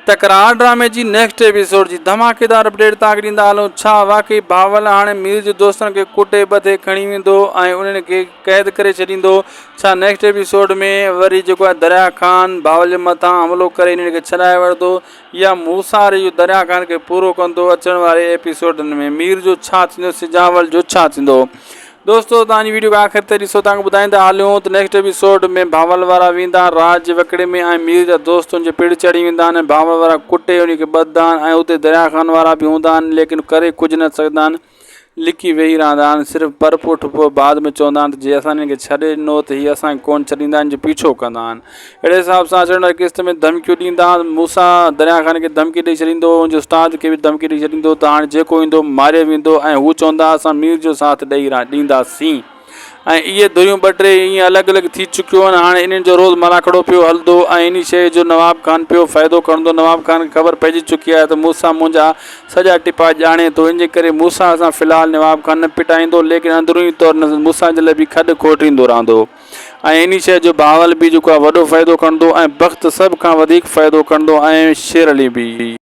تڪرار ڊرامي جي نيڪسٽ ايپيسوڊ جي ڌماڪيدار اپڊيٽ توهان کي ڏيندا هلون ڇا واقعي بهاول هاڻي مير جي دوستن کي ڪٽي ٻڌي کڻي ويندو ۽ انهن کي قيد ڪري ڇڏيندو ڇا نيڪسٽ ايپيسوڊ ۾ وري جيڪو آهي دريا خان بهاول جي مٿان حملو ڪري انهن کي ڇڏائي وٺندو يا موسيٰ ريو دريا خان کي پورو ڪندو اچڻ واري ايپيسوڊن ۾ مير جو ڇا ٿيندو سجاول جو ڇا ٿيندو دوستو توهان جي ويڊيو کي آخر تائين ڏسو توهان کي ٻڌائيندا هليون ته نيڪسٽ ايپيسوڊ ۾ بھاول وارا ويندا راج جي وڪڙي ۾ ۽ مير جا دوست ان جي پڙ چڙهي ويندا آهن ۽ بھاول وارا ڪٽي ان کي ٻڌندا آهن ۽ اتي دريا خان وارا به هوندا آهن ليڪن ڪري ڪجهه نه سگهندا آهن لڪي ويهي رهندا آهن صرف پر پٺ پوء بعد ۾ چوندا آهن ته جي اسان انهن کي ڇڏي ڏنو ته هي اسان کي ڪونه ڇڏيندا ان جو پيڇو ڪندا آهن اهڙي حساب سان اچڻ واري قسط ۾ ڌمڪيون ڏيندا موسيٰ دريا خان کي ڌمڪي ڏئي ڇڏيندو ان جي استاد کي به ڌمڪي ڏئي ڇڏيندو ته هاڻي جيڪو ايندو ماريو ويندو ۽ هو چوندا اسان مير جو ساٿ ڏئي ڏينداسين ۽ اهي ڌريون ٻه ٽي ائين الڳ الڳ ٿي چڪيون آهن هاڻي انهن جو روز ملاکڙو پيو هلندو ۽ انهي شيء جو نواب خان پيو فائدو کڻندو نواب خان کي خبر پئجي چڪي آهي ته موسيٰ منهنجا سڄا ٽپا ڄاڻي ٿو ان جي ڪري موسيٰ سان في الحال نواب خان نه پٽائيندو ليڪن اندروني طور موسيٰ جي لاء به کڏ کوٽيندو رهندو. ۽ انهي شيء جو بهاول به جيڪو آهي وڏو فائدو کڻندو ۽ بخت سڀ کان وڌيڪ فائدو کڻندو ۽ شير علي به.